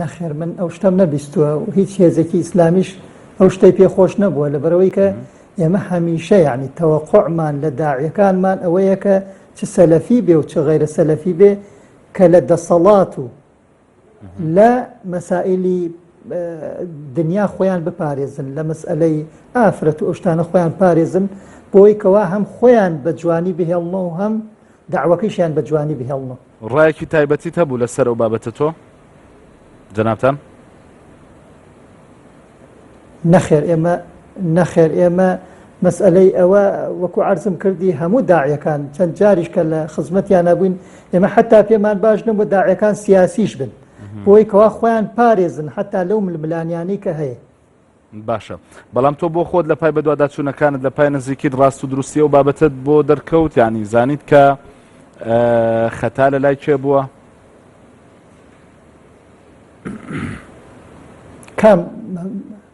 نەخێر من ئەو شتەم نەبیستووە و هیچ هێزێکی ئیسلامیش ئەو شتەی پێ خۆش نەبووە لەبەرەوەی کە ئێمە هەمیشە یعنی تەوەقعمان لە داعیەکانمان ئەوەیە کە چ سەلەفی بێ و چ غەیرە سەلەفی بێ کە لە دەسەڵات و لە مەسائلی دنیا خۆیان بپارێزن لە مەسئلەی ئافرەت و ئەو شتانە خۆیان پارێزن بۆی کەوا هەم خۆیان بە جوانی بهێڵنەوە هەم داوەکەیشیان بە جوانی بهێڵنەوە. ڕایەکی تایبەتیت هەبوو لەسەر ئەو بابەتە تۆ جەنابتان؟ نەخێر ئێمە نەخێر ئێمە مەسئلەی ئەوە وەکو عرضم کردی هەموو داعیەکان چەند جاریش کە لە خزمەتیانە بووین ئێمە حتا پێمان باش نەبوو داعیەکان سیاسیش بن بۆی کەوا خۆیان پارێزن حتا لەو ململانیانەی کە هەیە. باشە بەڵام تۆ بۆ خۆت لە پای بەدواداچوونەکانت لە پای نزیکیت ڕاست و دروستی ئەو بابەتەت بۆ دەرکەوت یعنی زانیت کە خەتا لە لای کێ بووە؟ کام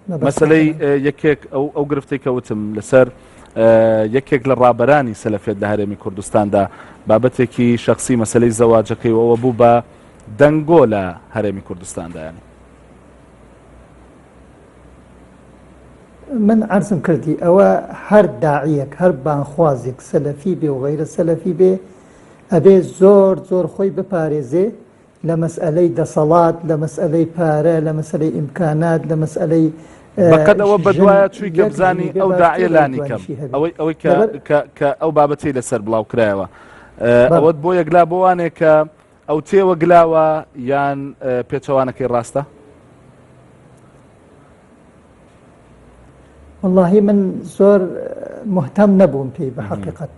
مەسلەی یەکێک ئەو ئەو گرفتێک کەوتم لەسەر یەکێک لە ڕابەرانی سەلەفێت لە هەرێمی کوردستاندا بابەتێکی شخصی مەسلەی زەواجەکەی ئەوە بوو بە دەنگۆ لە هەرێمی کوردستاندایانی من عەرزم کردی ئەوە هەر داعیەک هەر بانخوازێک سەلەفی بێ و غەیرە سەلەفی بێ ئەبێ زۆر زۆر خۆی بپارێزێ لە مەسئلەی دەسەڵات لە مەسئلەی پارە لە مەسلەی ئیمکانات لە مەسئلەی بەقەد ئەوە بەدوایە چووی کە بزانی ئەو داعیە لانی کەم ئەوەی ئەوەی کە ئەو بابەتی لەسەر بڵاو کرایەوە ئەوەت بۆ یەکلا بۆوانێک کە ئەو تێوە گلاوە یان پێچەوانەکەی ڕاستە؟ وەڵاهی من زۆر مهتەم نەبووم پێی بە حەقیقەت.